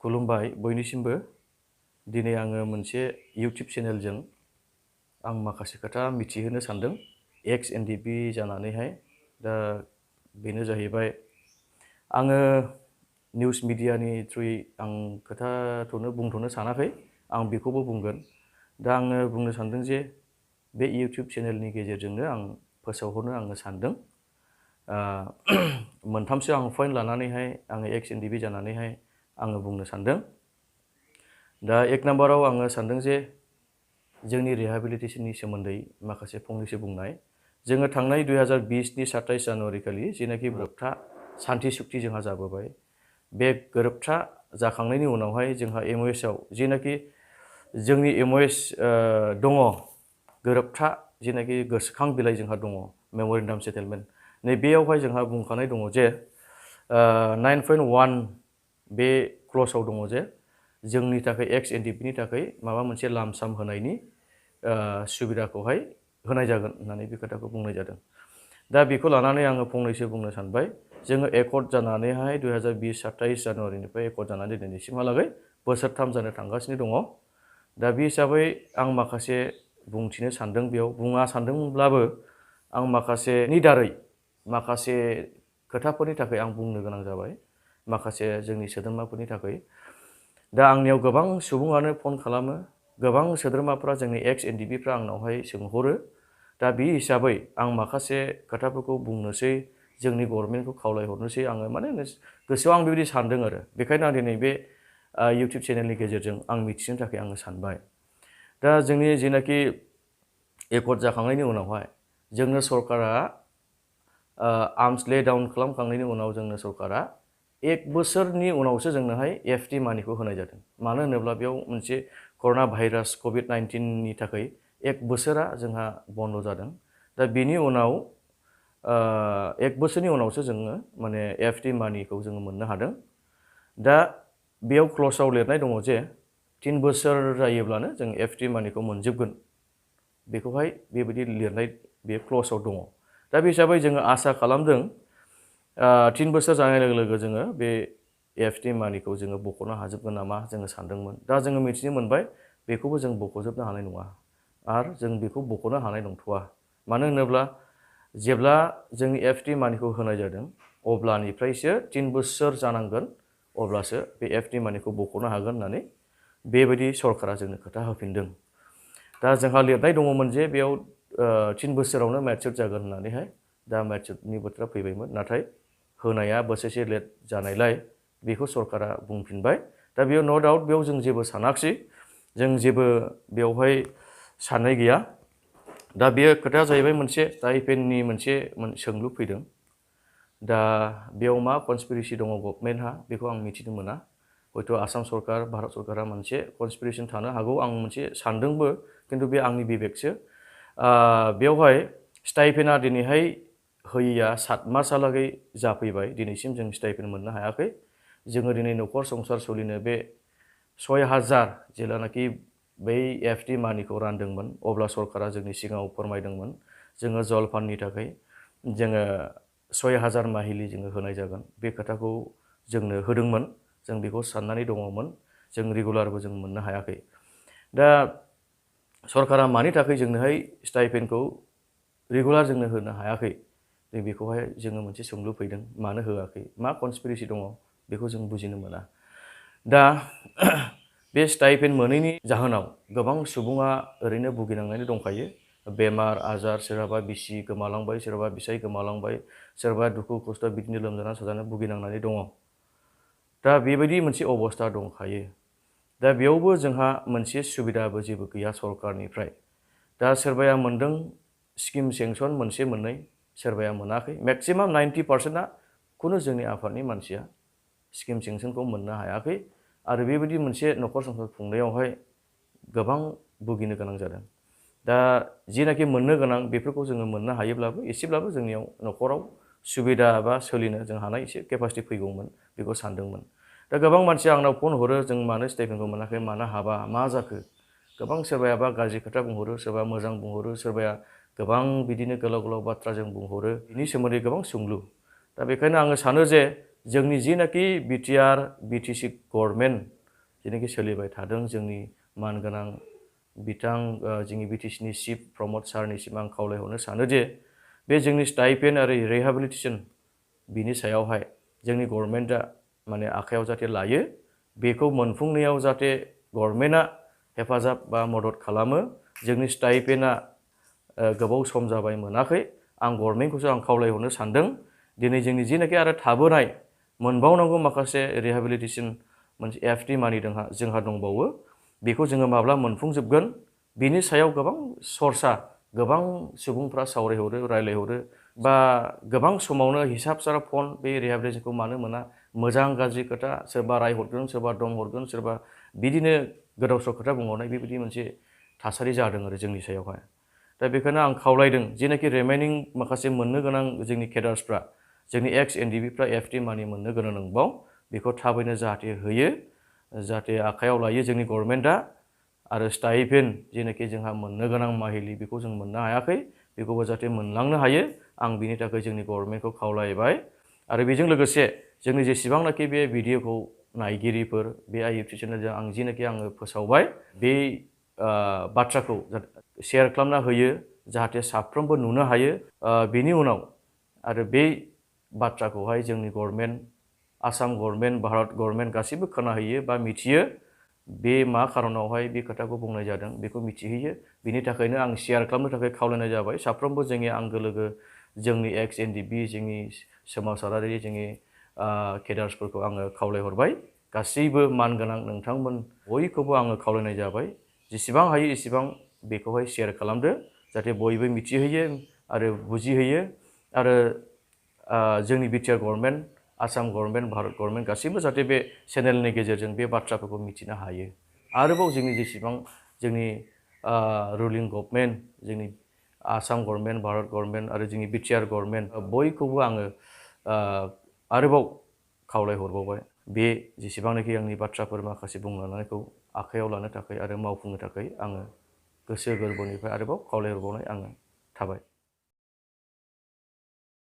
खुलुमबाय बयनिसिमबो दिनै आङो मोनसे इउटिउब चेनेलजों आं माखासे खोथा मिथिहोनो सानदों एक्स एनडिपि जानानैहाय दा बेनो जाहैबाय आङो निउस मिडियानि थ्रुयै आं खोथाखौनो बुंथ'नो सानाखै आं बेखौबो बुंगोन दा आङो बुंनो सानदों जे बे इउटिउब चेनेलनि गेजेरजोंनो आं फोसावहरनो आङो सानदों मोनथामसो आं पइन्ट लानानैहाय आङो एक्स एनडिपि जानानैहाय आङो बुंनो सानदों दा एक नाम्बाराव आङो सानदों जे जोंनि रिहेबिलिटेसननि सोमोन्दै माखासे फंनैसो बुंनाय जोङो थांनाय 2020नि 27 जानुवारि खालि जेनाखि गोरोबथा सान्थि सुक्ति जोंहा जाबोबाय बे गोरोबथा जाखांनायनि उनावहाय जोंहा एमअएसआव जेनाखि जोंनि एमअएस दङ गोरोबथा जेनाखि गोसोखां बिलाइ जोंहा दङ मेम'रेन्डाम सेटेलमेन्ट नै बेयावहाय जोंहा बुंखानाय दङ जे 9.1 बे क्ल'जआव दङ जे जोंनि थाखाय एक्स एनडिपिनि थाखाय माबा मोनसे लामसाम होनायनि सुबिदाखौहाय होनाय जागोन होननानै बे खोथाखौ बुंनाय जादों दा बेखौ लानानै आङो फंनैसो बुंनो सानबाय जोङो एकर्ड जानानैहाय 2020 27 जानुवारिनिफ्राय एकर्ड जानानै दिनैसिमहालागै बोसोरथाम जानो थांगासिनो दङ दा बे हिसाबै आं माखासे बुंथिनो सानदों बेयाव बुङा सानदोंब्लाबो आं माखासेनि दारै माखासे खोथाफोरनि थाखाय आं बुंनो गोनां जाबाय माखासे जोंनि सोद्रोमाफोरनि थाखाय दा आंनियाव गोबां सुबुङानो फन खालामो गोबां सोद्रोमाफ्रा जोंनि एक्स एनडिपिफ्रा आंनावहाय सोंहरो दा बे हिसाबै आं माखासे खोथाफोरखौ बुंनोसै जोंनि गभर्नमेन्टखौ खावलायहरनोसै आङो माने गोसोआव आं बेबायदि सानदों आरो बेखायनो आं दिनै बे इउटिउब चेनेलनि गेजेरजों आं मिथिनो थाखाय आङो सानबाय दा जोंनि जेनाखि एकर्ड जाखांनायनि उनावहाय जोंनो सरकारा आर्मस ले डाउन खालामखांनायनि उनाव जोंनो सरकारा 1 बोसोरनि उनावसो जोंनोहाय एफटि मानिखौ होनाय जादों मानो होनोब्ला बेयाव मोनसे कर'ना भाइरास कभिड-19नि थाखाय 1 बोसोरा जोंहा बन्द जादों दा बेनि उनाव 1 बोसोरनि उनावसो जोङो माने एफटि मानिखौ जोङो मोननो हादों दा बेयाव क्ल'जआव लिरनाय दङ जे 3 बोसोर जायोब्लानो जों एफटि मानिखौ मोनजोबगोन बेखौहाय बेबायदि लिरनाय बे क्ल'जआव दङ दा बे हिसाबै जोङो आसा खालामदों 3 बोसोर जानाय लोगो लोगो जोङो बे एफटि मानिखौ जोङो बख'नो हाजोबगोन नामा जोङो सानदोंमोन दा जोङो मिथिनो मोनबाय बेखौबो जों बख'जोबनो हानाय नङा आरो जों बेखौ बख'नो हानाय नंथ'वा मानो होनोब्ला जेब्ला जोंनि एफटि मानिखौ होनाय जादों अब्लानिफ्रायसो 3 बोसोर जानांगोन अब्लासो बे एफटि मानिखौ बख'नो हागोन होननानै बेबायदि सरकारा जोंनो खोथा होफिनदों दा जोंहा लिरनाय दङमोन जे बेयाव 3 बोसोरावनो मेचुर जागोन होननानैहाय दा मेचुरनि बोथोरा फैबायमोन नाथाय होनाया बोसोरसे लेट जानायलाय बेखौ सरकारा बुंफिनबाय दा बेयाव नो डाउट बेयाव जों जेबो सानाखिसै जों जेबो बेवहाय साननाय गैया दा बेयो खोथाया जाहैबाय मोनसे स्टाइपेन्डनि मोनसे सोंलु फैदों दा बेयाव मा कनस्पिरेसि दङ गभर्नमेन्टहा बेखौ आं मिथिनो मोना हयथ' आसाम सरकार भारत सरकारा मोनसे कनस्पिरेसन थानो हागौ आं मोनसे सानदोंबो खिन्थु बे आंनि बिबेकसो बेवहाय स्टाइपेन्डआ दिनैहाय होयैया 7 मासहालागै जाफैबाय दिनैसिम जों स्टाइपेन्ड मोननो हायाखै जोङो दिनै न'खर संसार सोलिनो बे 6000 जेलानाखि बै एफटि मानिखौ रानदोंमोन अब्ला सरकारा जोंनि सिगाङाव फोरमायदोंमोन जोङो जल फान्डनि थाखाय जोङो 6000 माहिलि जोङो होनाय जागोन बे खोथाखौ जोंनो होदोंमोन जों बेखौ साननानै दङमोन जों रेगुलारबो जों मोननो हायाखै दा सरकारा मानि थाखाय जोंनोहाय स्टाइपेन्डखौ रेगुलार जोंनो होनो हायाखै जों बेखौहाय जोङो मोनसे सोंलु फैदों मानो होआखै मा कनस्पिरेसि दङ बेखौ जों बुजिनो मोना दा बे स्टाइपेन्ड मोनैनि जाहोनाव गोबां सुबुङा ओरैनो भुगिनांनानै दंखायो बेमार आजार सोरहाबा बिसि गोमालांबाय सोरहाबा फिसाय गोमालांबाय सोरबा दुखु खस्थ' बिदिनो लोमजाना साजाना भुगिनांनानै दङ दा बेबायदि मोनसे अबस्था दंखायो दा बेयावबो जोंहा मोनसे सुबिदाबो जेबो गैया सरकारनिफ्राय दा सोरबाया मोनदों स्किम सेंसन मोनसे मोननै सोरबाया मोनाखै मेक्सिमाम 90%आ खुनु जोंनि आफादनि मानसिया स्किम सेंसनखौ मोननो हायाखै आरो बेबायदि मोनसे न'खर संसार खुंनायावहाय गोबां भुगिनो गोनां जादों दा जिनाखि मोननो गोनां बेफोरखौ जोङो मोननो हायोब्लाबो एसेब्लाबो जोंनियाव न'खराव सुबिदा बा सोलिनो जों हानाय एसे केपासिटि फैगौमोन बेखौ सानदोंमोन दा गोबां मानसिया आंनाव फन हरो जों मानो स्टाइपेन्डखौ मोनाखै मानो हाबा मा जाखो गोबां सोरबायाबा गाज्रि खोथा बुंहरो सोरबा मोजां बुंहरो सोरबाया गोबां बिदिनो गोलाव गोलाव बाथ्रा जों बुंहरो बिनि सोमोन्दै गोबां सोंलु दा बेखायनो आङो सानो जे जोंनि जिनाखि बिटिआर बिटिसि गभर्नमेन्ट जेनाखि सोलिबाय थादों जोंनि मानगोनां बिथां जोंनि बिटिसिनि चिफ प्रमद सारनिसिम आं खावलायहरनो सानो जे बे जोंनि स्टाइपेन्ड आरो रिहेबिलिटेसन बिनि सायावहाय जोंनि गभर्नमेन्टआ माने आखायाव जाहाथे लायो बेखौ मोनफुंनायाव जाहाथे गभर्नमेन्टआ हेफाजाब बा मदद खालामो जोंनि स्टाइपेन्डआ गोबाव सम जाबाय मोनाखै आं गभर्नमेन्टखौसो आं खावलायहरनो सानदों दिनै जोंनि जिनाखि आरो थाबोनाय मोनबावनांगौ माखासे रिहेबिलिटेसन मोनसे एफटि मानि जोंहा दंबावो बेखौ जोङो माब्ला मोनफुंजोबगोन बिनि सायाव गोबां सरसा गोबां सुबुंफ्रा सावरायहरो रायलायहरो बा गोबां समावनो हिसाब सारा फन बे रिहेबिलिटेसनखौ मानो मोना मोजां गाज्रि खोथा सोरबा रायहरगोन सोरबा दम हरगोन सोरबा बिदिनो गोदाव सोराव खोथा बुंहरनाय बेबायदि मोनसे थासारि जादों आरो जोंनि सायावहाय दा बेखायनो आं खावलायदों जेनाखि रिमेनिं माखासे मोननो गोनां जोंनि केडार्सफ्रा जोंनि एक्स एनडिबिफ्रा एफटि मानि मोननो गोनां दंबाव बेखौ थाबैनो जाहाथे होयो जाहाथे आखायाव लायो जोंनि गभर्नमेन्टआ आरो स्टाइपेन्ड जेनाखि जोंहा मोननो गोनां माहिलि बेखौ जों मोननो हायाखै बेखौबो जाहाथे मोनलांनो हायो आं बिनि थाखाय जोंनि गभर्नमेन्टखौ खावलायबाय आरो बेजों लोगोसे जोंनि जेसेबांनाखि बे भिडिअखौ नायगिरिफोर बे IFT चेनेलजों आं जिनाखि आङो फोसावबाय बे बाथ्राखौ शेयार खालामना होयो जाहाथे साफ्रोमबो नुनो हायो बेनि उनाव आरो बे बाथ्राखौहाय जोंनि government Assam government Bharat government गासैबो खोनाहैयो बा मिथियो बे मा खारनावहाय बे खोथाखौ बुंनाय जादों बेखौ मिथिहैयो बिनि थाखायनो आं शेयार खालामनो थाखाय खावलायनाय जाबाय साफ्रोमबो जोंनि आंगो लोगो जोंनि एक्स एनडिबि जोंनि सोमावसारारि जोंनि केडार्सफोरखौ आङो खावलायहरबाय गासैबो मानगोनां नोंथांमोन बयखौबो आङो खावलायनाय जाबाय जेसेबां हायो एसेबां बेखौहाय शेयार खालामदो जाहाथे बयबो मिथिहैयो आरो बुजिहैयो आरो जोंनि BTR government Assam government Bharat government गासैबो जाहाथे बे चेनेलनि गेजेरजों बे बाथ्राफोरखौ मिथिनो हायो आरोबाव जोंनि जेसेबां जोंनि रुलिं गभर्नमेन्ट जोंनि आसाम गभर्नमेन्ट भारत गभर्नमेन्ट आरो जोंनि बिटिआर गभर्नमेन्ट बयखौबो आङो आरोबाव खावलायहरबावबाय बे जेसेबांनाखि आंनि बाथ्राफोर माखासे बुंलांनायखौ आखायाव लानो थाखाय आरो मावफुंनो थाखाय आङो गोसो गोरबोनिफ्राय आरोबाव खावलायहरबावनाय आङो थाबाय